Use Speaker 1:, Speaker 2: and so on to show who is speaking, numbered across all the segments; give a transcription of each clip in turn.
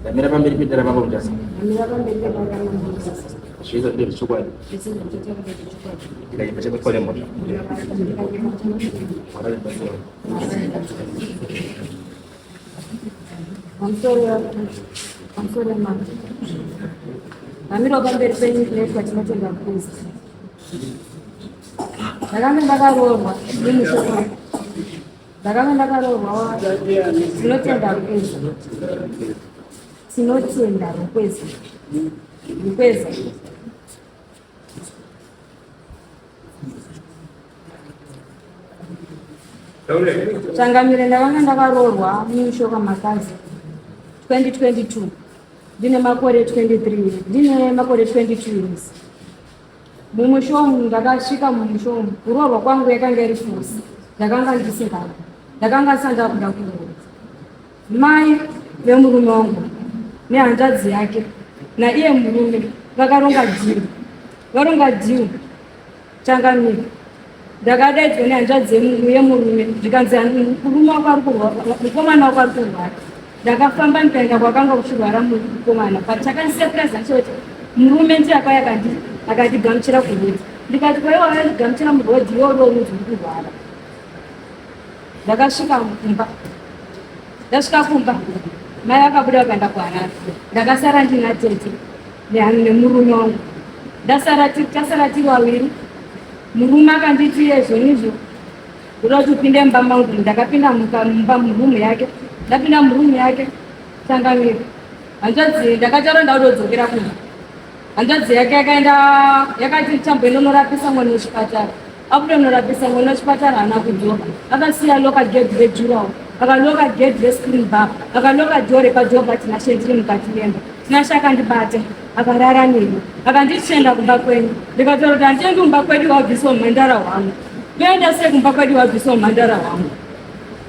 Speaker 1: Ndamira pamberi pedare mambo Mutasa.
Speaker 2: Ndamira pamberi pedare ramambo Mutasa.
Speaker 1: Zvese ndezvechokwadi.
Speaker 2: Zvese zvandinotaura ndezvechokwadi.
Speaker 1: Ndikanyima chekuitwa nemhosva.
Speaker 2: Ndikanyima
Speaker 1: Mwari andibatsire.
Speaker 2: Pamusoro pamusoro mambo. Ndamirawo pamberi penyu kunoitwa tinotenda Kristu. Ndakanga ndakaroorwa nemushoko. Ndakanga ndakaroorwa tinotenda Rukweza. Tinotenda Rukweza. Rukweza. Changamire ndakanga ndakaroorwa muShoka Makazi 2022 ndine makore 23 ndine makore 22 years. Mumusha umu ndakasvika mumusha umu kuroorwa kwangu yakanga iri fusi ndakanga ndisingadi ndakanga ndisati ndakuda kuroorwa. Mai vemurume wangu nehanzvadzi yake naiye murume vakaronga dhiru varonga dhiru changamire ndakadaidzwa nehanzvadzi yemurume zvikanzi murume wako ari kurwara mukomana wako ari kurwara ndakafamba ndikaenda kwakanga kuchirwara mukomana but chakandisepuraiza ndechekuti murume ndiye akauya akandigamuchira kurodi ndikati kwaiwa vakandigamuchira murodi iwe uri unonzi uri kurwara ndakasvika kumba ndasvika kumba mai vakabuda vakaenda kuharare ndakasara ndina tete nemurume wangu ndasara tasara tiri vaviri murume akanditi iye zvonizvo ndoda kuti upinde mumba mangu ndakapinda mumba murumu yake ndapinda murumu yake changamire hanzvadzi ndakataura ndakutodzokera kumba Hanzvadzi yake yakaenda yakati chamboinonorapisa mwana wechipatara. Akutonorapisa mwana wechipatara haana kudzoka. Akasiya loka gate rejurawo. Akaloka gate rescreen bar. Akaloka door repadoor pa Tinashe ndiri mukati memba. Tinashe akandibata akarara neni. Akanditi chienda kumba kwenyu. Ndikataura kuti handiendi kumba kwedu wabviswa umhandara hwangu. Ndoenda sei kumba kwedu wabviswa umhandara hwangu?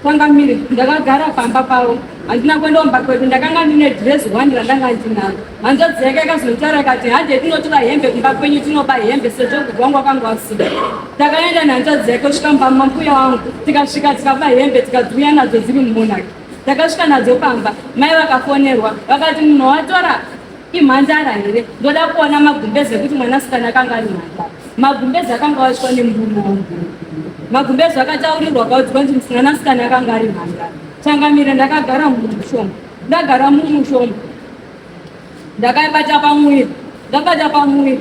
Speaker 2: Changamire, ndakagara pamba pavo, handina kuenda kumba kwedu, ndakanga ndine dress one randanga ndinaro. Hanzvadzi yake yakazonditaura ikati, hande tinotora hembe kumba kwenyu, tinoba hembe sezvo gogo wangu akanga asina. Takaenda nehanzvadzi yake kusvika mumba mambuya wangu, tikasvika tikaba hembe tikadziuya nadzo dziri mumonaki. Takasvika nadzo pamba, mai vakafonerwa vakati munhu watora Imhandara here? Ndoda kuona magumbeze ekuti mwanasikana akanga ari mhandara. Magumbeze akanga awachwa nemurume wangu. Magumbeze akataurirwa akaudzwa kuti mwanasikana akanga ari mhandara. Changamire ndakagara mumushoma. Ndagara mumushoma. Ndakabata pamuviri. Ndabata pamuviri.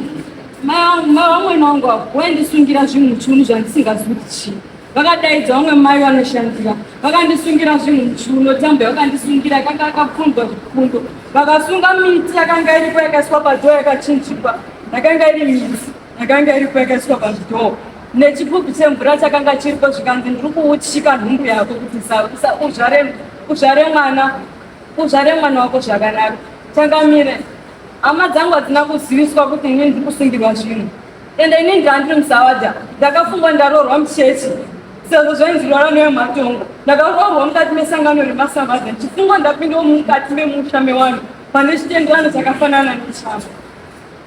Speaker 2: Vamwene wangu avo waindisungira zvinhu muchiunu zvandisingazivi kuti chii. Vakadaidza vamwe mai vanoshandira vakandisungira zvinhu muchiuno tambo yakandisungira yakanga yakapfundwa zvipfundo vakasunga miti yakanga iripo yakaiswa padhoo yakachinjikwa yakanga iri miti yakanga iripo yakaiswa padhoo nechipfupi chemvura chakanga chiripo zvikanzi ndiri kuuchika nhumbu yako kuti uzvare mwana uzvare mwana wako zvakanaka changamire hama dzangu hadzina kuziviswa kuti ini ndiri kusungirwa zvinhu Ende ini ndandiri musawadha ndakafungwa ndaroorwa muchechi sezvo zvainzi rwara newematongo ndakaroorwa mukati mesangano remasavadha ndichifungwa ndapindawo mukati memusha mewanhu pane chitenderano chakafanana nechangu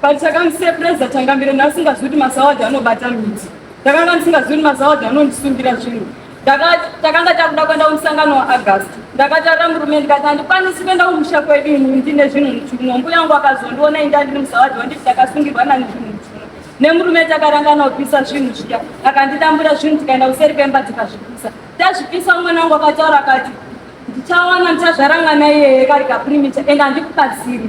Speaker 2: but chakandisepreza changamire ndasingazivi kuti masawadha anobata miti ndakanga ndisingazivi kuti masawadha anondisungira zvinhu Takanga takuda kuenda kumusangano waAugust. Ndakataura murume ndikati handikwanisi kuenda kumusha kwedu ini ndine zvinhu muchiuno. Mbuya wangu akazondiona ini ndandiri musavadhi wanditi ndakasungirwa nani zvinhu muchiuno. Nemurume takarangana kupisa zvinhu zviya. Akandidambura zvinhu tikaenda kuseri kwemba tikazvipisa. Tazvipisa mwana wangu akataura akati ndichawana ndichazvara mwana iyeye kari kaprimicha and handikubatsiri.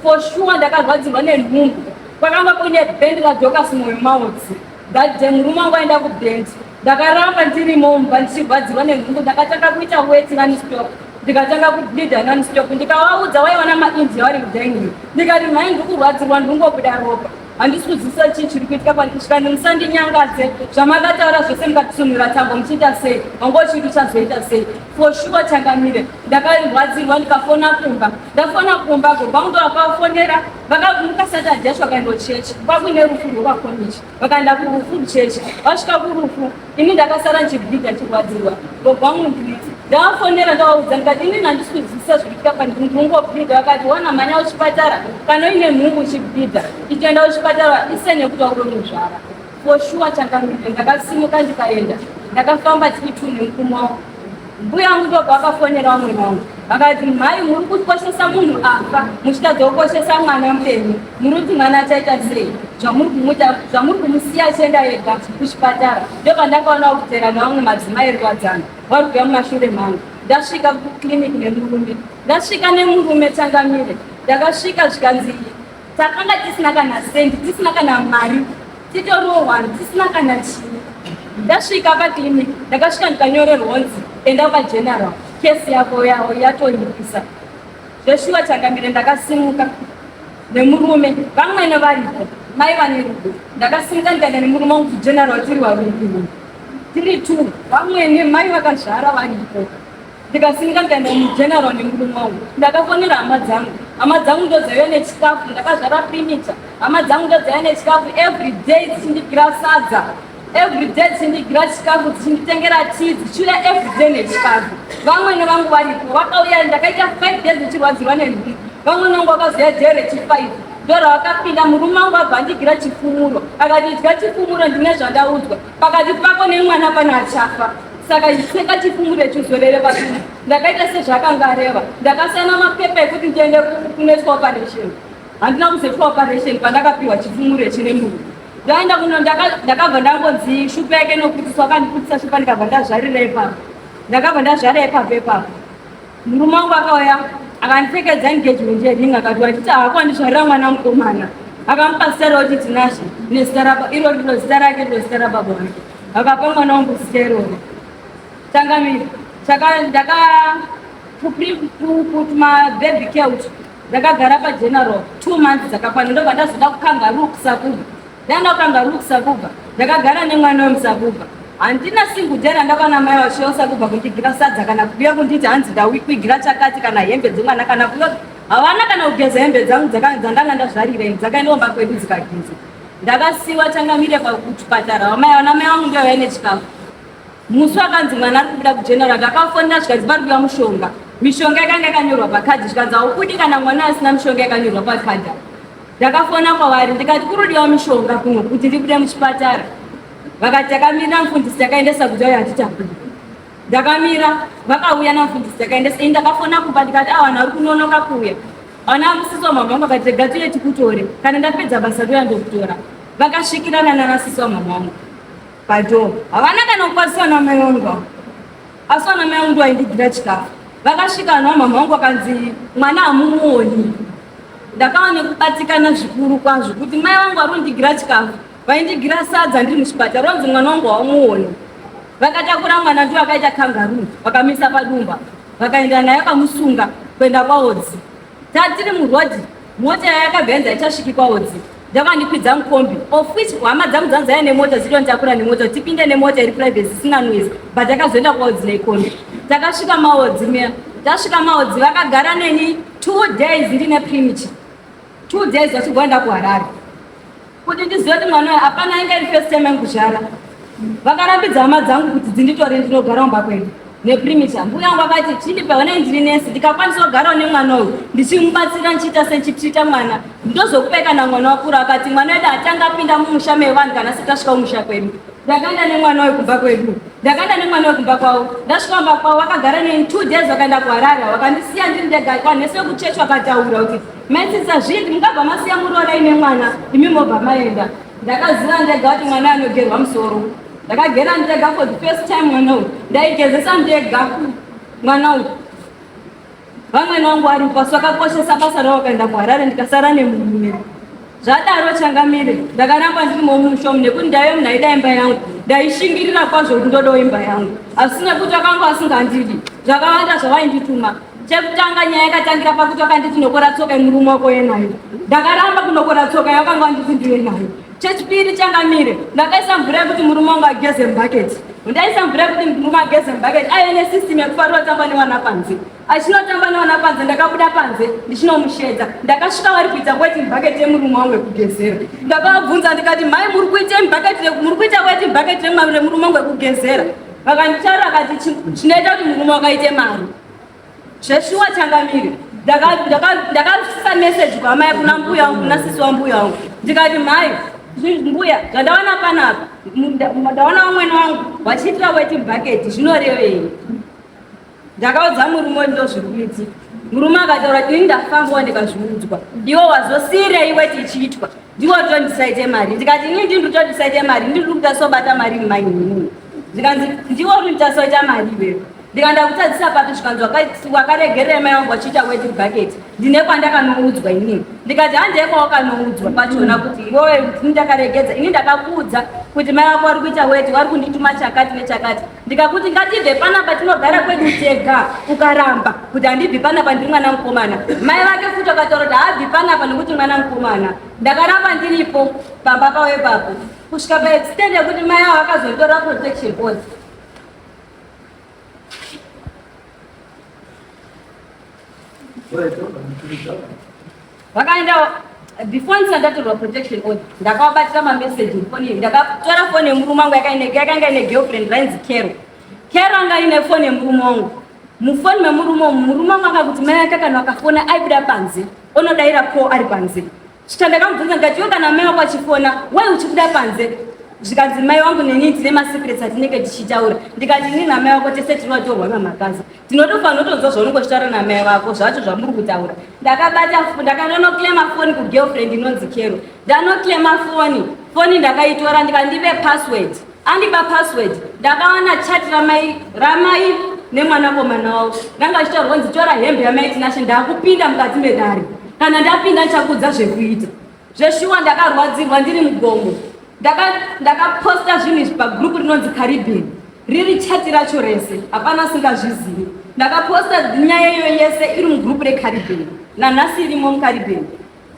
Speaker 2: For sure ndakarwadzirwa nenhumbu. Kwakanga kuine bhendi raDorcas Moyo Maudzi. That day murume wangu aenda kubhendi. Ndakaramba ndirimo mumba ndichirwadziwa nenhumbu ndakatanga kuita weti nonstop ndikatanga kubleeda nonstop ndikavaudza waiona maindia vari mudining ndikati mhai ndiri kurwadzirwa ndingobuda ropa handisi kuzwisisa chii chiri kuitika pandiri zvikanzi musandinyangadze zvamakataura zvose mukatisunhura tambo muchiita sei wanga uchiti uchazoita sei for sure changamire ndakarwadzirwa ndikafona kumba ndafona kumba gogo vangu ndovakafonera vakamuka saturday yacho vakaenda kuchechi kwakuine rufu rwekwakomichi vakaenda kurufu kuchechi vasvika kurufu ini ndakasara ndichibhidha ndichirwadzirwa gogo vangu ndiniti ndavafonera ndavaudza ndikati ini handisi kuzwisisa zvikuitika pandingobhidha vakati wana mhanya kuchipatara kana uine nhumbu uchibhidha ichienda kuchipatara isene kuti wakutonozvara for sure changamire ndakasimuka ndikaenda ndakafamba tiri two nemurume wangu mbuya angu ndobva vakafonera vamwe vangu. Vakati, mhai, muri kukoshesa munhu afa, muchitadza kukoshesa mwana mupenyu. Muri kuti mwana achaita sei? Zvamuri kumuita, zvamuri kumusiya achienda ega kuchipatara. Ndopandakaona kutera nevamwe madzimai rwadzano vari kuuya mumashure mangu. Ndasvika kuclinic nemurume, ndasvika nemurume changamire. Ndakasvika zvikanzi takanga tisina kana sendi, tisina kana mari, titoriwo vanhu tisina kana chii. Ndasvika paclinic, ndakasvika ndikanyorerwa nzi enda kwageneral, kesi yako yatoipisa. Zveshuwa changamire, ndakasimuka nemurume, vamwene varipo, mai vane rudo. Ndakasimuka ndikaenda nemurume wangu kugeneral, tiri vaviri, tiri two, vamwene mai vakazvara varipo. Ndikasimuka ndikaenda mugeneral nemurume wangu. Ndakafonera hama dzangu, hama dzangu ndodzaiva nechikafu. Ndakazvara premature, hama dzangu ndodzaiva nechikafu every day, dzichindigira sadza every day, dzichindigira chikafu, dzichinditengera tii, dzichiuya every day nechikafu. Vamwene vangu varipo, vakauya. Ndakaita 5 days ndichirwadziwa nenhumbu. Vamwene vangu vakazoya day rechi5, ndoravakapinda. Murume wangu abva andigira chifumuro, akati, "Dya chifumuro, ndine zvandaudzwa pakati pako nemwana, pana achafa, saka seka chifumuro chizorere padumbu." Ndakaita sezvakanga areva. Ndakasana mapepa ekuti ndiende kunoitwa operation. Handina kuzoitwa operation pandakapiwa chifumuro chine murume. Ndaenda kuno, ndakabva ndangonzi shupa yake nokutiswa. Akandiputisa shupa, ndikabva ndazvarira ipapo. Ndakabva ndazvara ipapo ipapo. Murume wangu akauya akandipfekedza engagement yering, akati, "Wachiti hako, andizvarira mwana mukomana." Akamupa zita rekuti Tinashe, nezita iro riro zita rake, riro zita rababa vake. Akapa mwana wangu zita iroro. Changamire, ndaka kumababy care uchi ndakagara pageneral 2 months dzakakwana. Ndobva ndazoda kukangaroo kusakubva. Ndaenda kukangaroo kusakubva, ndakagara nemwana wemusakubva. Handina single day randakaona mai vachiuya kusakubva kundigira sadza, kana kuuya kunditi hanzi ndawikwigira chakati, kana hembe dzemwana, kana kuuya. Havana kana kugeza hembe dzangu dzandanga ndazvarira ini, dzakaenda kumba kwedu dzikagezwa. Ndakasiwa changamire kuchipatara. Vamai, vana mai vangu ndivo vaine chikafu. Musi wakanzi mwana ari kubuda kugeneral, ndakafonera, zvikanzi pari kuuya mushonga. Mishonga yakanga yakanyorwa pakadhi, zvikanzi haubudi kana mwana asina mishonga yakanyorwa pakadhi. Ndakafona kwavari ndikati kurudiwa mishonga kuno kuti ndibude muchipatara. Vakati takamira mufundisi, takaendesa kuti auya hatitamburi. Ndakamira, vakauya namufundisi, takaendesa ini. Ndakafona kumba ndikati a vanhu vari kunonoka kuuya. Vana musisi wamama vangu vakati rega tiuye tikutore, kana ndapedza basa toya ndokutora. Vakasvikirana nanasisi wamama vangu padoor, havana kana kukwazisa namai vangu, asi vana mai vangu vaindigira chikafu. Vakasvika vanhu vamama vangu, vakanzi mwana hamumuoni. Ndakava nekubatikana zvikuru kwazvo kuti mai vangu vari kundigira chikafu, vaindigira sadza ndiri muchipatara, ronzi mwana wangu haumuoni. Vakatakura mwana, ndiwo akaita kangaroo, vakamisa padumba, vakaenda naye, vakamusunga kuenda kwaodzi. Tatiri murodhi, mota yayakabva ichasviki kwaodzi, ndakandikwidza mukombi, of which hama dzangu dzanzaya nemota, dzitonditakura nemota, tipinde nemota iri private isina noise, but takazoenda kwaodzi nekombi. Takasvika maodzi meya, tasvika maodzi vakagara neni 2 days ndine premature, 2 days vachigwanda kuHarare kuti ndizive kuti mwana uyu hapana. Inga iri first time yangu kuzvara. Vakarambidza hama dzangu kuti dzinditore ndinogara mumba kwedu nepremature. Mbuya wangu akati chindipa onai, ndiri nesi, ndikakwanisa kugarawo nemwana uyu ndichimubatsira, ndichiita sendichitrita mwana, ndozokupai kana mwana wakura. Akati mwana wedu hatanga apinda mumusha mevanhu kana asati asvika kumusha kwedu. Ndakaenda nemwana uyu kumba kwedu, ndakaenda nemwana uyu kumba kwavo. Ndasvika kumba kwavo, vakagara neni 2 days, vakaenda kuHarare, vakandisiya ndiri ndega. Kwanhese wekuchechi vakataura kuti maitsitsa zvindi, mungabva masiya muroora ine mwana, imi mobva maenda. Ndakaziva ndega kuti mwana anogerwa musoro. Ndakagera ndega for the first time mwana uyu, ndaigezesa ndega mwana uyu. Vamwene vangu varipo, asi vakakoshesa basa ravo, vakaenda kuHarare, ndikasara nemurume. Zvadaro changamire, ndakaramba ndiri mumushomu nekuti ndaive munhu aida imba yangu. Ndaishingirira kwazvo kuti ndodawo imba yangu, asi nekuti vakanga vasingandidi, zvakawanda zvavaindituma. Chekutanga, nyaya yakatangira pakuti vakanditi nokora tsoka yemurume wako yenayo. Ndakaramba kunokora tsoka yakanga vanditi ndive nayo. Chechipiri changamire, ndakaisa mvura yekuti murume wangu ageze mubhaketi. Ndaisa mvura yekuti murume ageze mubhaketi. Aive nesystem yekufarira kutamba nevana panze, achinotamba nevana panze. Ndakabuda panze ndichinomushedza. Ndakasvika vari kuita wet mubhaketi yemurume wangu wekugezera. Ndakavabvunza ndikati, "Mhai, muri kuita mubhaketi, muri kuita wet mubhaketi remurume wangu wekugezera?" Vakanditaura, vakati chinoita kuti murume wakaite mari. Zveshuwa changamire, ndakasisa meseji kwamai, kuna mbuya wangu, kuna sisi wambuya wangu, ndikati, "Mhai, mbuya, zvandaona panapa, ndaona vamwene wangu vachiitira wet bucket, zvinorevei?" Ndakaudza murume ndo zviri kuitika. Murume akataura kuti ini ndafambawo ndikazviudzwa. Iwe wazosiirei weti ichiitwa? Ndiwe utondisaite mari. Ndikati ini ndini ndikutondisaite mari, ndiri kutasobata mari mumainini. Zvikanzi ndiwe uri kutasoita mari iwewe. Ndikanda kutadzisa papi zvikanzi wakaregerera mai wangu wachiita weti bucket. Ndine kwandakanoudzwa inini. Ndikati handei kwawakanoudzwa pachona kuti iwewe ndini ndakaregedza. Ini ndakakuudza kuti mai wako wari kuita weti, wari kundituma chakati nechakati. Ndikakuti ngatibve panapa tinogara kwedu tega, ukaramba kuti handibvi panapa ndiri mwana mukomana. Mai vake futi vakataura kuti haabvi panapa nekuti mwana mukomana. Ndakaramba ndiripo pamba pavo ipapo kusvika paextend yekuti mai avo vakazotora protection order. Vakaenda before ndisati ndatorwa protection order ndakavabatira mameseji mufoni ndakatora foni yemurume wangu yakanga ine girlfriend rainzi Kero. Kero anga ine foni yemurume wangu. Mufoni memurume umu murume wangu anga kuti mai ake kana vakafona aibuda panze onodaira call ari panze. Svika ndakamubvunza ndikati iwe kana mai wako achifona why uchibuda panze? Zvikanzi mai wangu neni tine masecrets atinenge tichitaura. Ndikati ini namai wako tese tinotorwa namakaza. Tinotofanira kutonzwa zvaunenge uchitaura namai vako zvacho zvamuri kutaura. Ndakabata ndakanonoclaima foni kugirlfriend inonzi Kero. Ndanoclaima foni, foni ndakaitora ndikandipe password. Andipa password ndakawana chat ramai ramai nemwanakomana wavo. Ndanga achitaura kunzi tora hembe yamai Tinashe ndakupinda mukati medare. Kana ndapinda ndichakuudza zvekuita. Zveshuwa ndakarwadzirwa ndiri mugomo. Ndakaposta zvinhu izvi pagroup rinonzi Caribbean. Riri chat racho rese hapana asingazvizivi. Ndakaposta nyaya iyoyo yese iri mugroup reCaribbean. Nanhasi irimo muCaribbean.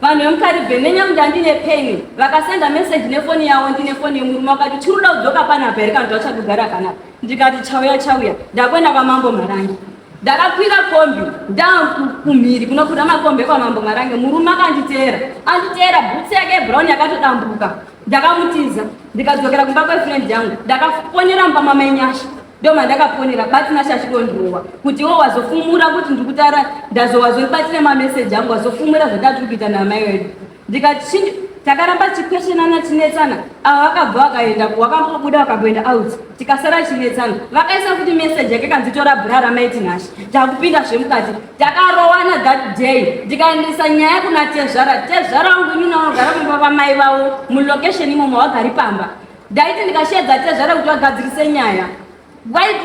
Speaker 2: Vanhu vemuCaribbean nenyaya kuti andine pain vakasenda message nefoni yavo ndine foni yemurume vakati chiri kuda kudzoka panapa here kana kuti vachadugara panapa. Ndikati chauya chauya. Ndakuenda kwaMambo Marange. Ndakakwira kombi ndakumhiri kunokwira makombi ekwamambo Marange. Murume akanditeera anditeera, bhutsu yake yebrown yakatodambuka. Ndakamutiza ndikadzokera kumba kwefriend yangu. Ndakafonera mumba mamai Nyasha, ndomandakafonera Batinashe achidondirowa kuti iwo wazofumura kuti ndikutara ndazo wazondibatira mameseji angu wazofumura zvatati kuita namai wedu. Ndikati takaramba tichikweshenana tinetsana, ava vakabva vakaenda wakambobuda vakamboenda out, tikasara chinetsana. Vakaisa futi message yake kanzi tora bra ramai Tinashe, takupinda zvemukati. Takarowana that day, ndikaendesa nyaya kuna tezvara. Tezvara wangu inini vanogara kumba kwamai vavo mulocation imomo, vagari pamba. Ndaiti ndikasheedza tezvara kuti vagadzirise nyaya,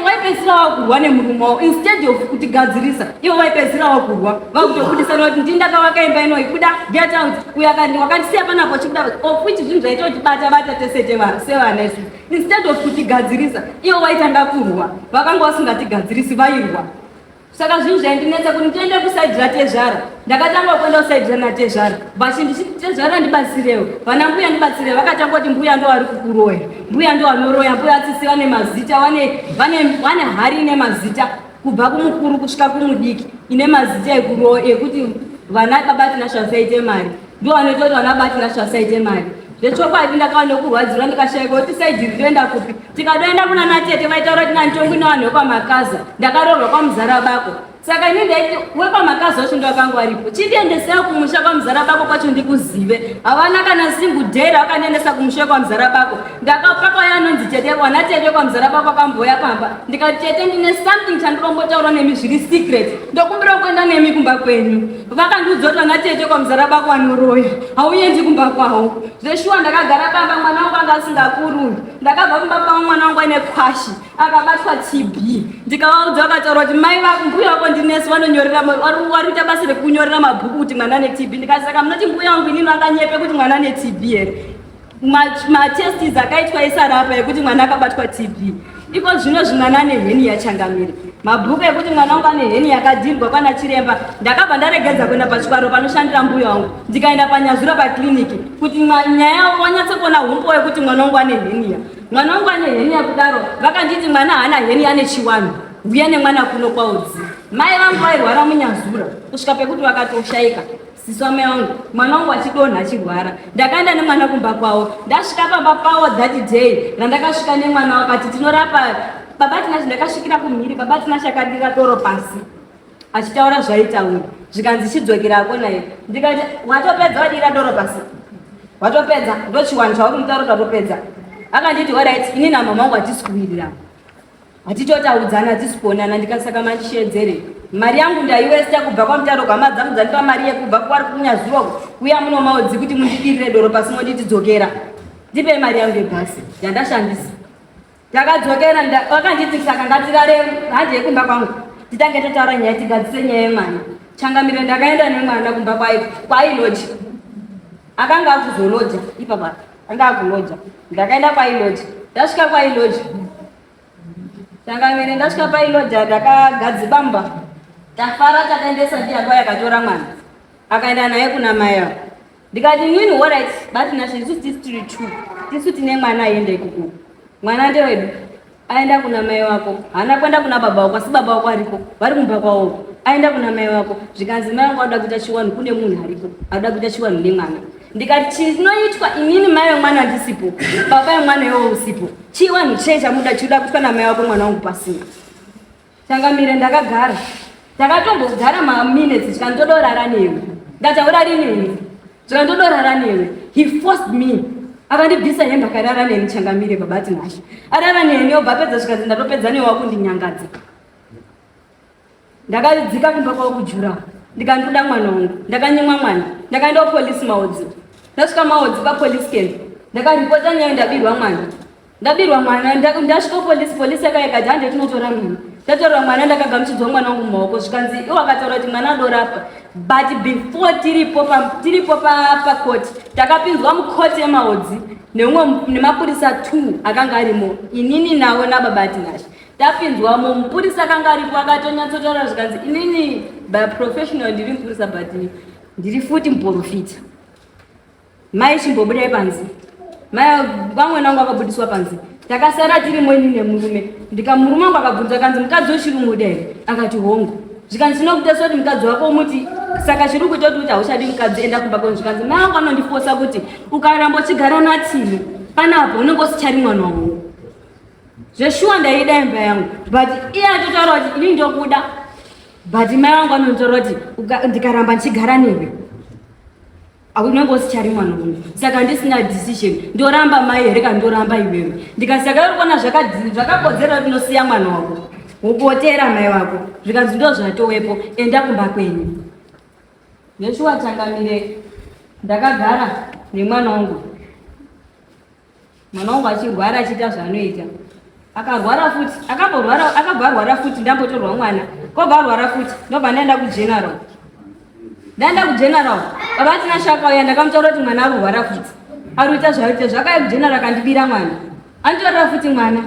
Speaker 2: waipedzisira wakurwa nemurume wavo instead of kutigadzirisa. Ivo vaipedzisira wakurwa vakutobudisana kuti ndini ndakavaka imba inoyi, kuda get out uyo wakandisiya panapo chikuda, of which zvinhu zvaita kuti bata bata tese sevana isu. Instead of kutigadzirisa ivo vaitanga kurwa, vakanga vasingatigadzirisi vairwa. Saka zvinhu zvaindinetsa kuti ndiende kusaidi ratezvara. Ndakatanga kuenda kusaidi ranatezvara vachindichiti tezvara ndibatsirewo, vana mbuya ndibatsirewo. Vakatanga kuti mbuya ndo vari kukuroya, mbuya ndo vanoroya, mbuya tsitsi vane mazita, vane hari ine mazita kubva kumukuru kusvika kumudiki ine mazita ekuroya ekuti vana baba Tinashe vasaite mari, ndo vanoita kuti vana baba Tinashe vasaite mari. Zvechokwadi ndakava nekurwadzirwa ndikashaikwa kuti saidi rinoenda kupi. Tikadoenda kuna natete vaitaura kuti nantongi nevanhu vekwamakaza, ndakaroorwa kwamuzara bako. Saka ini ndaiti wekwamakaza wacho ndo akanga aripo, chindiendesai kumusha kwamuzara bako kwacho ndikuzive. Havana kana single day ravakandiendesa kumusha kwamuzara bako. Ndakapakauya anonzi tete, wana tete kwamuzara bako akamboya pamba. Ndikati tete ndine something chandinombotaura nemi zviri secret, ndokumbira kuenda nemi kumba kwenyu. Vakandiudza kuti vana tete kwamuzara bako vanoroya, hauendi kumba kwavo. Zveshuwa ndakagara pamba, mwana wangu anga asingakuri uyu. Ndakabva kumba kwavo mwana wangu aine kwashi akabatwa TB. Ndikavaudza vakataura kuti mai vako mbuya wako ndinesi vanonyorera vari kuita basa rekunyorera mabhuku kuti mwana ane TB. Ndikati saka munoti mbuya wangu inini vanganyepe kuti mwana ane TB here? Matestis akaitwa esarapa ekuti mwana akabatwa TB. Iko zvino zvimwana ane heni yachangamire. Mabhuku ekuti mwana wangu ane heni yakadhindwa kwana chiremba. Ndakabva ndaregedza kuenda pachikaro panoshandira mbuya wangu. Ndikaenda panyazura pakliniki kuti nyaya yavo wanyatse kuona humbo wekuti mwana wangu ane heniya. Mwana wangu ane heniya kudaro vakanditi mwana haana heniya ane chiwanhu. Uya nemwana kuno kwaudzi. Mai vangu vairwara munyazura kusvika pekuti vakatoshaika. Sisi wamai vangu, mwana wangu achidonha achirwara. Ndakaenda nemwana kumba kwavo. Ndasvika pamba pavo that day randakasvika nemwana wakati tinorapa baba Tinashe. Ndakasvikira kumhiri baba Tinashe akadira doro pasi achitaura zvaitaura, zvikanzi chidzokera naye. Ndikati watopedza wadira doro pasi, watopedza ndochiwani chauri mutauro tatopedza. Akanditi alright, ini namama wangu hatisi kuwirirana. Hatitotaudzana, hatisi kuonana. Ndikati saka mandishedzere mari yangu ndaiwesta kubva kwaMutaro, hama dzangu dzandipa mari yekubva kwari kunyazuva kuya muno Maudzi kuti mundidirire doro pasi, monditi dzokera, ndipei mari yangu yebhasi yandashandisa. Takadzokera, vakanditi saka ngatirare, hande kumba kwangu titange totaura nyaya, tigadzise nyaya yemwana. Changamire, ndakaenda nemwana kumba kwailoja, akanga akuzoloja ipapa, anga akuloja. Ndakaenda kwailoja, ndasvika kwailoja, changamire, ndasvika pailoja, ndakagadzibamba, tafara, takaendesa. Ndiye akauya akatora mwana, akaenda naye kuna mai avo. Ndikati nini, alright, bati nashe isusu tisi tiri two, tisu tine mwana, aende ikoko, mwana ndewedu. Aenda kuna mai wako, haana kuenda kuna baba wako, asi baba wako ariko, vari kumba kwavo. Aenda kuna mai wako. Zvikanzi mai wangu anoda kuita chiwanhu, kune munhu ariko anoda kuita chiwanhu nemwana. Ndikati chinoitwa inini mai wemwana ndisipo, baba wemwana iwo usipo, chiwanhu chei chamuda chinoda kuitwa namai wako mwana wangu pasina? Changamire, ndakagara, takatombogara maminutes, zvikandodorara newe. Ndataura rinini, zvikandodorara newe. He forced me, akandibvisa hembe, akarara neni. Changamire, baba Tinashe arara neni, obva apedza, zvikanzi ndatopedza newe, wakundinyangadza. Ndakadzika kumba kwavo kujura, ndikandoda mwana wangu, ndakanyimwa mwana. Ndakaenda kupolisi Maudzi. Ndasvika Maudzi papolice camp, ndakaripota nyaya, ndabirwa mwana, ndabirwa mwana. Ndasvika polisi, polisi yakaikati hande tinotora mwana. Ndatorwa mwana, ndakagamuchidzwa mwana wangu mumaoko. Zvikanzi iwo akataura kuti mwana adorapwa, but before tiripo pakoti, takapinzwa mukoti yemaodzi neumwe nemapurisa 2 akanga arimo, inini nawo nababa Tinashe. Tapinzwamo, mupurisa akanga aripo akatonyatsotaura, zvikanzi inini by professional ndiri mupurisa, but ndiri futi muprofita. Mai, chimbobudai panze. Mai vamwe nangu vakabudiswa panze, takasara tirimo ini nemurume. Ndikamurume wangu akabvunza, akanzi mukadzi wechirungu here? Akati hongu. Zvikanzi tinokuita soti mukadzi wako umuti, saka chiri kuita kuti hauchadi mukadzi, enda kumba kwenu. Zvikanzi mai vangu anondifosa kuti ukaramba uchigara natini panapo unenge usichari mwana wangu. Zveshuwa ndaida imba yangu, but iye atotaura kuti ini ndokuda, but mai vangu anonditaura kuti ndikaramba ndichigara newe unenge usichari mwana wangu. Saka ndisina decision, ndoramba mai here kana ndoramba iwewe? Ndikasaka uri kuona zvakakodzera kuti ndosiya mwana wako upotera mai wako. Zvikanzi ndo zvatowepo, enda kumba kwenyu. Zveshuwa changamire, ndakagara nemwana wangu, mwana wangu achirwara, achiita zvaanoita. Akarwara futi, akamborwara, akabva arwara futi. Ndambotorwa mwana, kobva arwara futi, ndobva ndaenda kugeneral. Ndaenda kugeneral, baba Tinashe akauya. Ndakamutaura kuti mwana arurwara futi, ari kuita zvaita. Zvakauya kugeneral, akandibira mwana, anditorera futi mwana,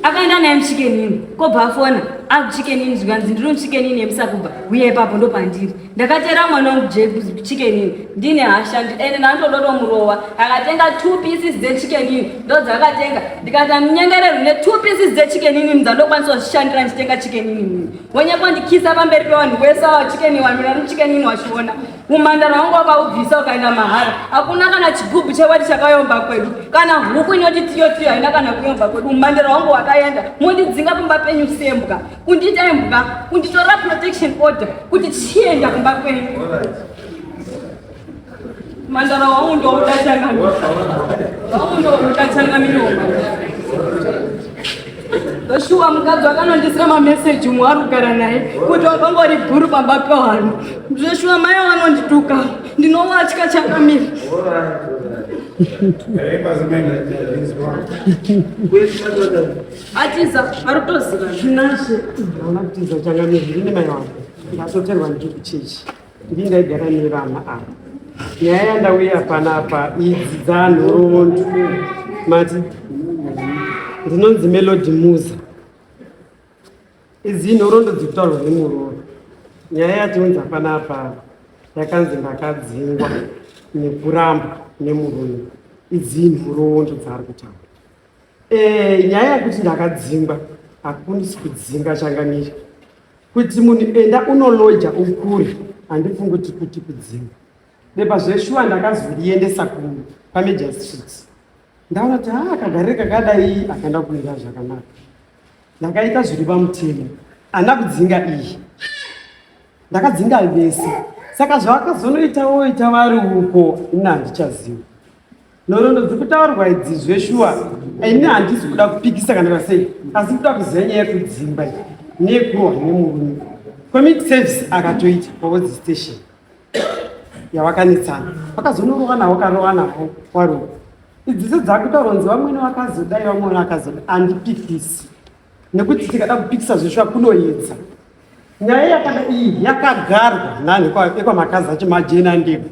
Speaker 2: akaenda naye muChicken Inn. Kobva afona akuChicken Inn, zvikanzi ndiri muChicken Inn yemusakubva, uye ipapo ndopandiri. Ndakatera mwana wangu kuChicken Inn ndine hasha, ende ndandodotomurova. Akatenga two pieces dzeChicken Inn, ndodzakatenga. Ndikati andinyengererwi netwo pieces dzeChicken Inn, dzandokwanisa kuzvishandira ndichitenga Chicken Inn. Wonyekondikisa pamberi pevanhu vese ava Chicken Inn, vanhu muChicken Inn vachiona. Umhandara wangu wakaubvisa ukaenda mahara. Hakuna kana chigubhu chewati chakayomba kwedu, kana huku inoti tiyo tiyo haina kana kuyomba kwedu. Umhandara wangu wakaenda, mondidzinga kumba penyu sembwa, kundiita imbwa, kunditorera protection order kuti chienda kumba kwenyu. Mandara wangu ndouda, changamiro wangu ndouda, changamiro. Shuwa mukadzi wakanondisira mameseji, umwe ari kugara naye, kuti wakangori bhuru pamba pevanhu. Zveshuwa mai vanondituka, ndinovatya, changamiro. Atiza, vari kutoziva.
Speaker 3: Tinashe hauna kutiza, changamiro. Ndine mai wangu, ndatoterwa ndiri kuchechi, ndii ndaigara nevana ava. Nyaya yandauya panapa idzi dzanhoroondo mati ndinonzi Melody Muza. Idzi nhoroondo dzikutaurwa nemuroora. Nyaya yatiunza panapa yakanzi ndakadzingwa nekurambwa nemurume. Idzi nhoroondo dzaari kutaura. Nyaya yekuti ndakadzingwa, hakunisi kudzinga, changamire. Kuti munhu enda unoloja ukure, handifungi kuti kudzinga. Bepa zveshuwa ndakazoriendesa paMajor Street. Ndaona kuti ha kagarire kakadai akaenda kumira zvakanaka. Ndakaita zviri pamutemo, handina kudzinga iyi, ndakadzinga vese. Saka zvavakazonoitawo ita vari uko, ini handichaziva. Nhoroondo dzikutaurwa idzi zveshuwa ini handisi kuda kupikisa kana sei. Asi kuda kuziva nyaya yekudzingwa iyi neyekurohwa nemurume. Community service akatoita paWodzi station yavakanetsana. Vakazonorova navo karova navo warohwa. Idzi sedzakutaurwa kunzi vamwene vakazodai vamwene vakazodai handipikisi. Nekuti tikada kupikisa zveshuwa kunoedza. Nyaya yakada iyi yakagarwa nani ekwaMakazi acho majena ndebvu.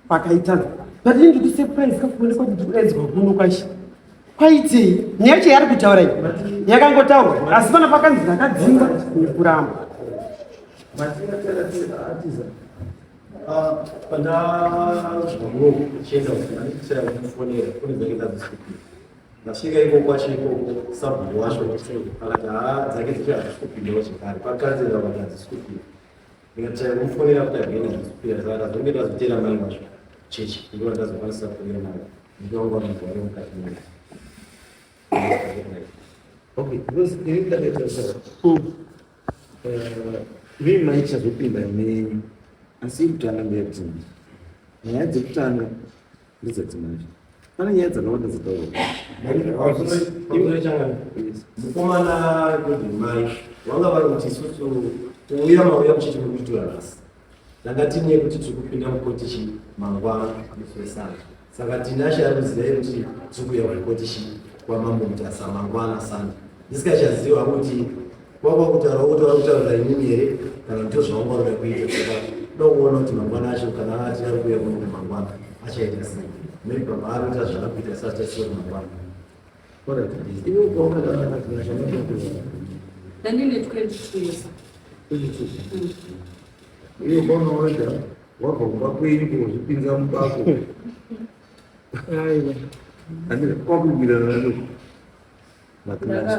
Speaker 3: Pakaita but ini ndiri surprise kakuonekwa kuti ndikuedzwa kuno kwashi kwaitei nyaya yacho yaari kutaura iyi yakangotaurwa asi pana pakanzi ndakadzingwa nekuramba
Speaker 4: Ndasvika ikoko kwacho ikoko sabhuku wacho akati haa dzake dzacho hadzisi kupindawo zvekare kwakanzera vakati hadzisi kupinda Ndikatry kumufonera kuti again handisi kupira saka ndazonge ndazoteera mai vacho chechi ndipo ndazokwanisa kufonera mai nekuti vangu vanonzwa vari mukati mene.
Speaker 5: Okay, because ini ndakaita sa inini mai tichazopinda menyu asi yekutanga ndeyadzimai nyaya dzekutanga ndedzadzimai pane nyaya dzakawanda dzataurwa.
Speaker 4: Mukomana Godwin mai vanga vari kuti isusu kuuya mauya muchiti muri kutitora nhasi tanga tine kuti tiri kupinda mukotichi mangwana musi wesande saka Tinashe ari kuziva kuti tiri kuuya kukotichi kwamambo Mutasa mangwana sande ndisingachaziva hangu kuti kwakwa kutaura kuti vari kutaurira inini here kana ndizvo zvavanga vari kuita saka kuda kuona kuti mangwana acho kana ati ari kuuya kuno mangwana achaita sei maybe pamwe ari kuita zvaari kuita sati achiwa mangwana.
Speaker 5: Iwe ukaona kana zvamakuita.
Speaker 2: Ndandine 22 years.
Speaker 5: 22. Iwe ukaona wega wabva kumba kwenyu kuzvipinza mubako.
Speaker 3: Aiwa.
Speaker 5: Andira kwakuwirirana nacho. Matinashe.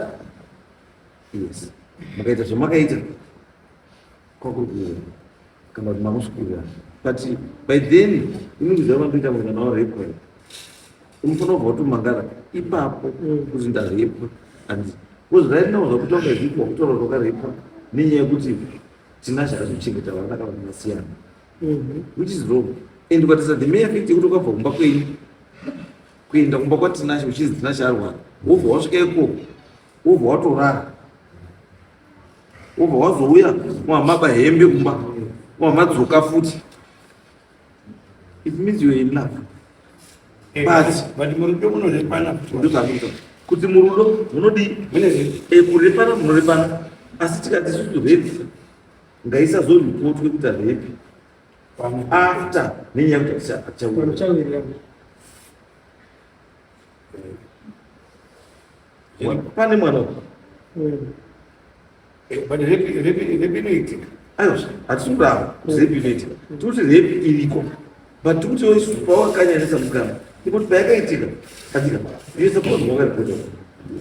Speaker 5: Yes. Mukaita zvamakaita kwakuwirirana kana kuti makuswirana. But by then inokuziva vanotoita munhu kana warepwa. Unofanira kubva watomangara ipapo kuti ndarepwa. And because right now zvakuita kunge zvipo wakutaura kuti wakarepwa nenyaya yekuti Tinashe haasi kuchengeta vana kana vakasiyana. Which is wrong. And ukatarisa the mere fact yekuti wakabva kumba kwenyu kuenda kumba kwaTinashe uchinzi Tinashe arwara wobva wasvika ikoko wobva watorara wobva wazouya wamaba hembe kumba wamadzoka futi it means you're in love. But
Speaker 6: but murudo munorepana futi.
Speaker 5: Ndozvakuita kuti murudo munodii kurepana munorepana asi tikati isusu rape ngaisazoripotwe kuti rape after nenyaya yekuti hatichawirirana. Pane mwana uyu.
Speaker 6: But rape rape rape inoitika.
Speaker 5: Aiwa, hatisi kudaro kuti rape inoitika. Tikuti rape iriko. But tikuti isusu pawakanyanyisa mukana. Ikuti payakaitika, katika. You suppose wakaripota.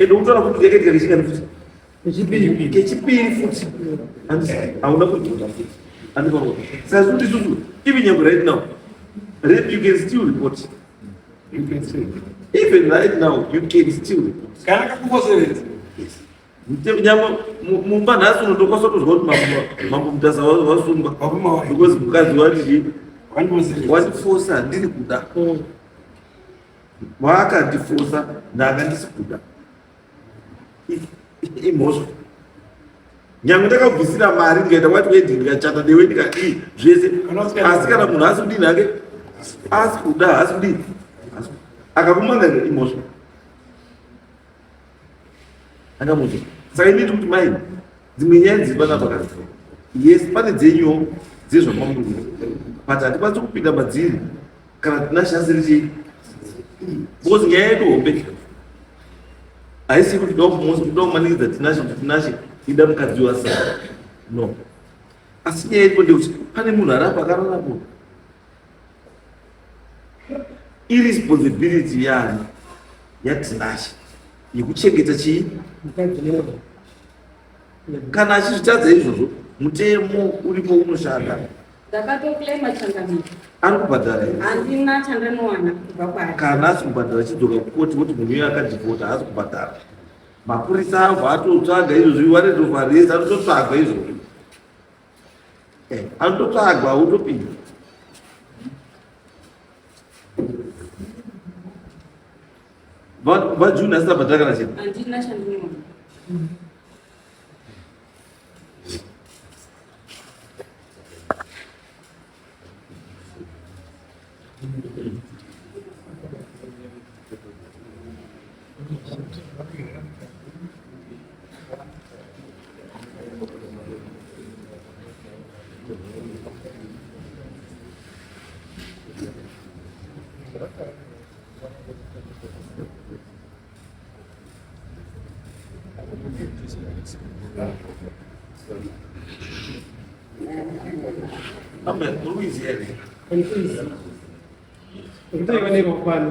Speaker 5: And ukutaura kuti yakaitika kechingani futi?
Speaker 3: Kechipiri.
Speaker 5: Kechipiri futi. Handisi hauna kuripota futi. Handikaona. Saka tikuti isusu even nyangwe right now rape you can still report.
Speaker 6: You can still.
Speaker 5: Even right now you can still report.
Speaker 6: Kana kakukoseredza.
Speaker 5: Yes. Nyangwe mumba nhasi unotokwanisa kutozwa kuti mambo Mutasa wasungwa because mukadzi wati wandifosa handiri kuda waakandifosa ndanga ndisi kuda imhosva nyangwe ndakabvisira mari ndikaita white wedding ndikachata newe ndikadii zvese asi kana munhu asi kudini hake asi kuda asi kudini akakumangarira imhosva angamuti saka inini kuti mai dzimwe nyaya dziri panapa ka yes pane dzenyuwo dzezvamamuri but hatikwanisi kupinda madziri kana tina shansi richii because nyaya yedu hombe haisi kuti toda kumanikidza Tinashe kuti Tinashe ida mukadzi wasa no asi nyaya iripo ndekuti pane munhu arapa akararapo irresponsibility yani yaTinashe yekuchengeta chii kana achizvitadza izvozvo mutemo uripo unoshanda.
Speaker 2: Ndakatoclaima changamire.
Speaker 5: Ari kubhadhara here?
Speaker 2: Handina chandanowana kubva kwaari.
Speaker 5: Kana asi kubhadhara chidzoka kukoti woti munhu uyo akadhivhota haasi kubhadhara. Mapurisa abva atotsvaga izvozvi warrant of arrest anototsvagwa izvozvi. Anototsvagwa wotopinda. VaJune asina bhadhara kana chinhu.
Speaker 2: Handina chandinowana.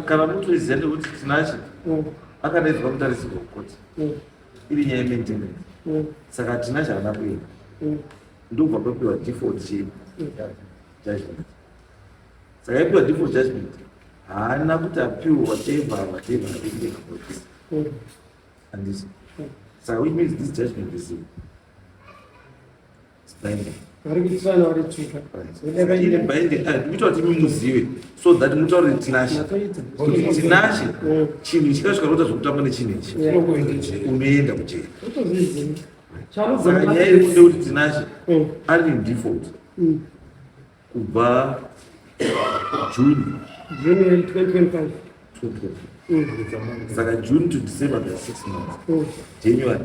Speaker 5: Kana mutoiziva ndekuti Tinashe akadaidzwa mutarisirwa kukoti iri nyaya yemaintenance, saka Tinashe haana kuenda, ndobva papiwa default chii judgment. Saka yapiwa default judgment, haana kuti apiwe whatever whatever apiwe about this, handisi? Saka which means this judgment is binding.
Speaker 3: Vari kuitirana vari tsvuka.
Speaker 5: Iri binding, ndikuita kuti imi muzive so that mutaurire Tinashe kuti Tinashe, chinhu chikasvika kuita zvokutamba nechinhu ichi, unoenda kujeri.
Speaker 3: Totozviziva.
Speaker 5: Saka nyaya iri ndekuti Tinashe ari in default kubva June.
Speaker 3: June 2025.
Speaker 5: 2025. Saka June to December, there are 6 months. January,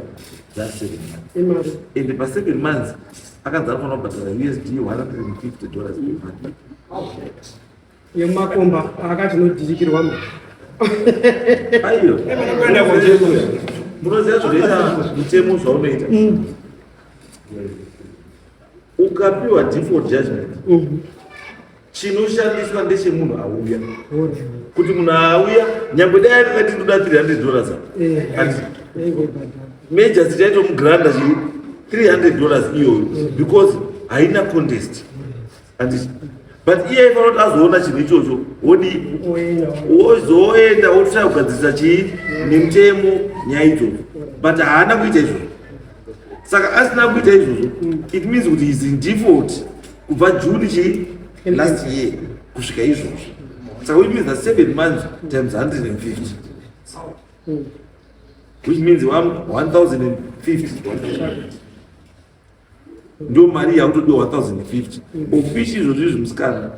Speaker 5: that's 7 months.
Speaker 3: Imari.
Speaker 5: And pa 7 months akanzi anofanira kubhadhara USD $150 per month.
Speaker 3: Yemakomba akati nodhirikirwa mu.
Speaker 5: Aiyo.
Speaker 6: Kuenda kujeri.
Speaker 5: Munoziva zvinoita mutemo, zvaunoita ukapiwa default judgment, chinoshandiswa ndechemunhu auya, kuti munhu auya nyangwe dai akakati ndoda $300 apa, major tichaitomugranta chii $300 iyoyo because haina contest, handiti? But iye aifanira kuti azoona chinhu ichocho, wodii? Wozoenda wotoshaya kugadzirisa chii nemutemo nyaya idzodzo, but haana kuita izvozvo. Saka asina kuita izvozvo, it means kuti is in default kubva June chii last year kusvika izvozvo. Saka which means that 7 months times 150, which means 1050 ndo mari yakutodiwa, 1050 of which izvozvo izvi musikana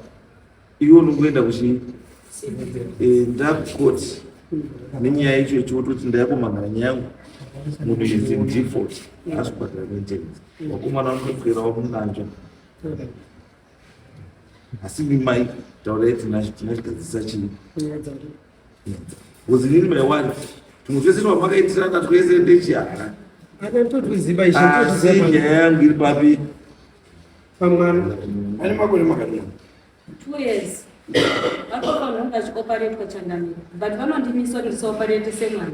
Speaker 5: iwe unongoenda kuchi enda kukoti nenyaya icho ichiwototi ndayakumangana nyaya yangu, munhu is in default, asi kubhadhara maintenance, vakomana vanotokwirawo munanzva. Asi mimai taurai tinachigadzirisa chii, because inini maiwani tumwe twese twamakaitirana twese ndechihara.
Speaker 3: Akatotwiziva.
Speaker 5: Asi nyaya yangu iri papi?
Speaker 3: Pamwana.
Speaker 6: Ane makore makadini?
Speaker 2: 2 years. Vatofanira kunge achioparetwa, changamire, but vanondimisa kuti ndisaoparetise mwana.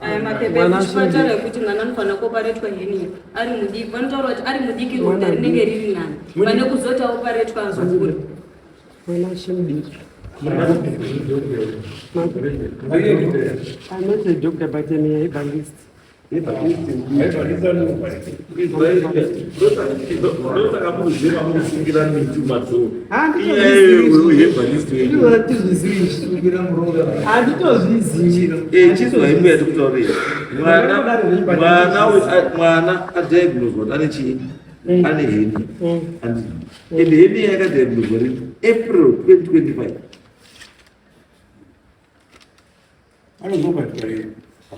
Speaker 2: Aya mapepa
Speaker 3: Mwana
Speaker 2: ekuchipatara
Speaker 3: ashindi.
Speaker 2: ekuti mwana anofanira kuoparetwa hernia ari mudiki, vanotaura kuti ari mudiki ronda rinenge riri nani pane kuzoti aoparetwa azokura.
Speaker 3: Mwana achimudiki. I'm not a doctor, but I'm a herbalist.
Speaker 5: Ndosaka muziva mukusungira miti mumadhoo.
Speaker 3: Handitozvizivi. Handitozvizivi.
Speaker 5: Chizwa imwe yatikutaurira, mwana adiagnoswa kuti ane chii, ane hernia, and hernia yakadiagnoswa rini? April 2025.
Speaker 6: Anozobhadhara here?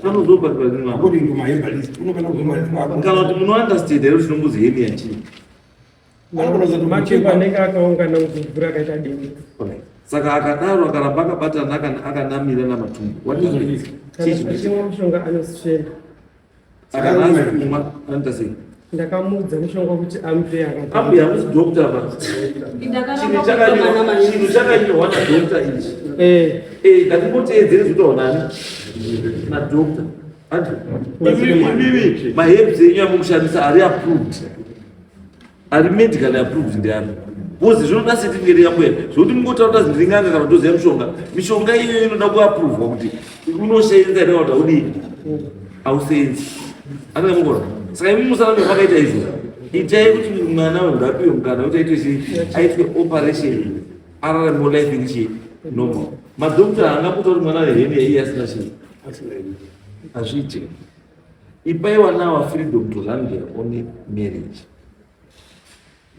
Speaker 5: Anozobhadhara rini mwana?
Speaker 6: According to my herbalist, unofanira kuzobhadhara.
Speaker 5: Kana kuti munounderstand here kuti chinombozi hernia chii?
Speaker 3: Matumbu anenge akaungana mugugura akaita denda.
Speaker 5: Alright. Saka akadaro akaramba akabatana akanamira namatumbu, what happens? Chii
Speaker 3: Kana
Speaker 5: chinoitika?
Speaker 3: achimwa mushonga anosvena.
Speaker 5: Akanazi kumwa anoita sei?
Speaker 3: Ndakamuudza mushonga kuti amupe, akati
Speaker 5: Ambuya, hamusi doctor pa.
Speaker 2: Ndakaramba kupa mwana manyama.
Speaker 5: Chinhu chakanyorwa nadoctor ichi.
Speaker 3: Eh.
Speaker 5: Ngatimboteedzere zvinotaurwa nani, nadoctor. Imimi maherbs enyu amukushandisa ari approved, ari medically approved ndeapi? Because zvinoda certificate yambuya, zvokuti mungotaura kuti ndiri n'anga kana kutoziva mishonga. Mishonga iyoyo inoda kuaprovwa kuti unoseenza here kana kuti haudii, hausenzi, anenge mukona. Saka imi musarambe makaita izvozvo. Itai kuti mwana uyu ngapiwe mukana kuti aitwe chii, aitwe operation, araramewo life iri chii, normal. Madokta haangakuta kuti mwana wehernia iye asina chii, hazviite. Ipai vana ava freedom to run their own marriage.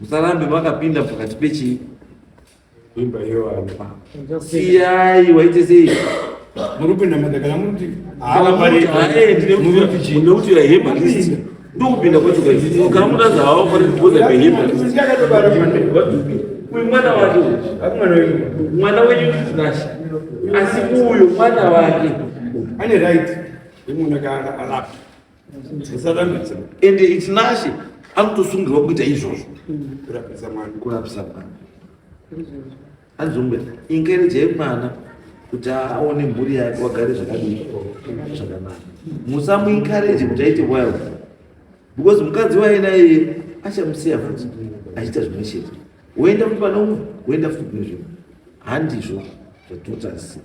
Speaker 5: Musarambe makapinda pakati pechii
Speaker 6: Imba yevana.
Speaker 5: Siyai waite sei?
Speaker 6: Muri kupinda madhaka kana muri kuti
Speaker 5: Kana muri kuti, "Ah, eh, ndine kuti you are herbalist." Ndokupinda kwacho kaizvi. Kana munhu azi haafaniri because I'm a herbalist. What do you mean? Uyu mwana wake uyu. Mwana wenyu ndi Tinashe. Asi uyu mwana wake.
Speaker 6: Ane right yemunhu kana alapa. Usarambidza.
Speaker 5: Ende Tinashe anotosungirwa kuita izvozvo.
Speaker 6: Kurapisa mwana.
Speaker 5: Kurapisa mwana. Anzombe encourage mwana kuti aone mhuri yake wagare zvakadii zvakanaka. Musamu encourage kuti aite wild. Because mukadzi waena iye achamusiya futi achiita zvimwe chete. Woenda futi pane umwe, woenda futi kune zvimwe. Handizvo zvatinotarisira.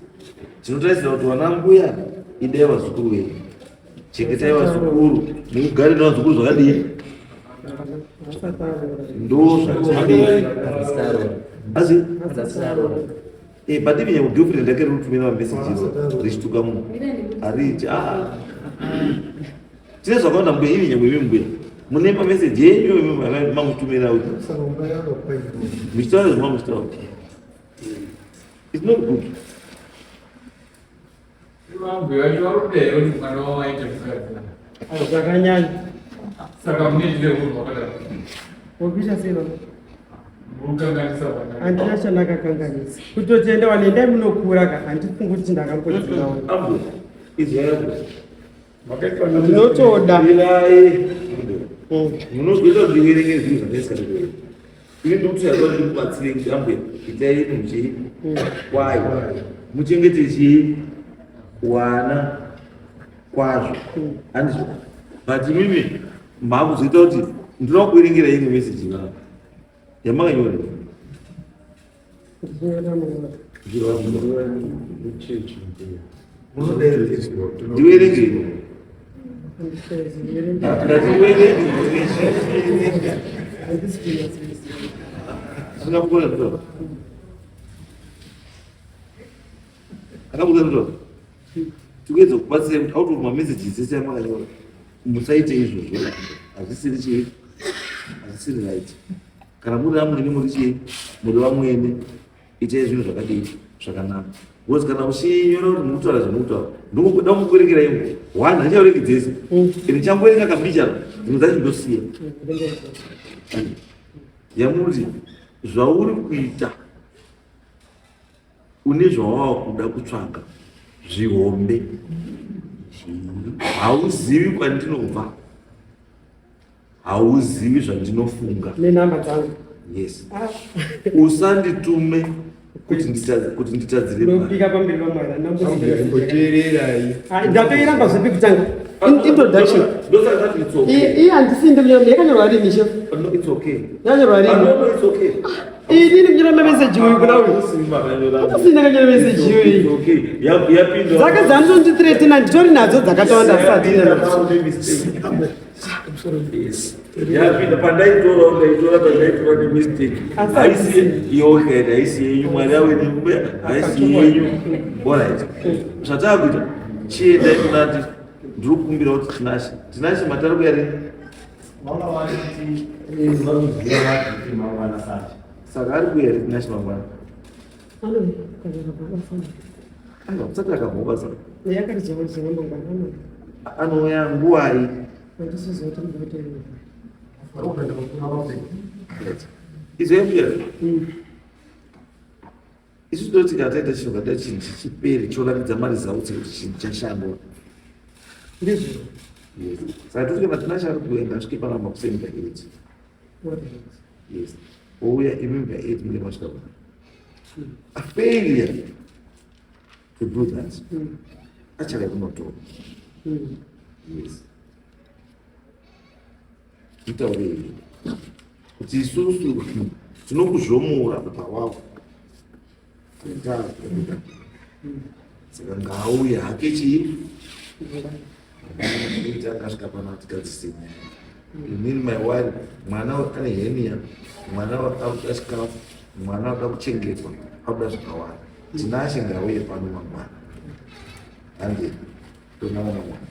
Speaker 5: Tinotarisira kuti vana mbuya idai vazukuru venyu. Chengetai vazukuru, mugare nevazukuru zvakadii? Ndo zvatinoda. Asi eh but even your girlfriend yake riri kutumira mameseji richituka munhu hariiti ah tine zvakawanda mbuya ivi nyangwe imi mbuya mune mameseji enyu imi mamutumira kuti muchitaura zvemamuchitaura it's not good.
Speaker 3: Zvakanyanya.
Speaker 7: Saka munoitire unhu wakadaro.
Speaker 3: Wobisha sei baba?
Speaker 7: Munokanganisa vana.
Speaker 3: Handina chandakakanganisa. Kutotenda vanhu endai munokura ka handifungi kuti ndakambodzirawo.
Speaker 5: Ambo, izwi yako.
Speaker 3: Ndinotoda.
Speaker 5: Munozoita kuti ndiverenge zvinhu zvandaisikada kuverenga. Ini ndikuti yadwa ndikubatsire kuti ambuya itai muchi kwayo. Muchengete chii wana kwazvo. Handizvo. But imimi makuzoita kuti ndinoda kuverengera imwe message ivava. Yamakanyora. Ndiverenge. Tikuedza kubatsira kuti out of mamessages ese amakanyora musaite izvozvo hazvisiri chii hazvisiri right kana muri vamwene muri chii muri vamwene itai zvinhu zvakadii zvakanaka because kana uchinyora kuti mukutaura zvemukutaura ndokuda kukurekera iwo one handichaureki dzese ende changoerenga kambichana dzimwe dzacho ndosiya yamuti zvauri kuita une zvawava kuda kutsvaga zvihombe hauzivi kwandinobva hauzivi zvandinofunga
Speaker 3: nenhamba dzangu
Speaker 5: yes ah. usanditume kuti nditadzire
Speaker 3: ndopika pamberi pamwari andamboteererai ah, ndatoiramba zvipi kutanga introduction iye handisi ndikunyora yakanyorwa rini chef yakanyorwa rini ini ndikunyora mameseji uyu kuna uyu andisi ndakanyora meseji uyu dzake dzanonditretina nditori nadzo dzakatowanda asati nadzo
Speaker 5: Yapinda pandaitora ndaitora pandaitora nemistake. Haisi yoga haisi yenyu mwari awe nembuya haisi yenyu. Alright. Zvataakuita chiendai kunati ndiri kukumbira kuti Tinashe. Tinashe matari kuya rini?
Speaker 4: Vanga vachiti vanoziva vati mangwana sanje.
Speaker 5: Saka ari kuya rini Tinashe mangwana? Aiwa usati akabva basa. Anouya nguwai? Izvo mbuya. Isu tinoti kana taita chinhu kana chinhu chichipere choratidza maresults ekuti chinhu chashandwa.
Speaker 3: Ndizvo.
Speaker 5: Yes. Saka toti kana Tinashe ari kuenda asvike panapa kuseni by 8. Yes. Ouya imi by 8 munenge masvika pano. A failure to do that. Achada kunotora. Yes. Mutaurei kuti isusu tinokuzvomora pawawo. Saka ngaauye hake chii? Ita akasvika pano atigadzise nyaya. Inini my wife, mwana ane henia, mwana akuda chikafu, mwana akuda kuchengetwa, akuda zvakawanda. Tinashe ngauye pano mangwana. Hande, tonana mangwana.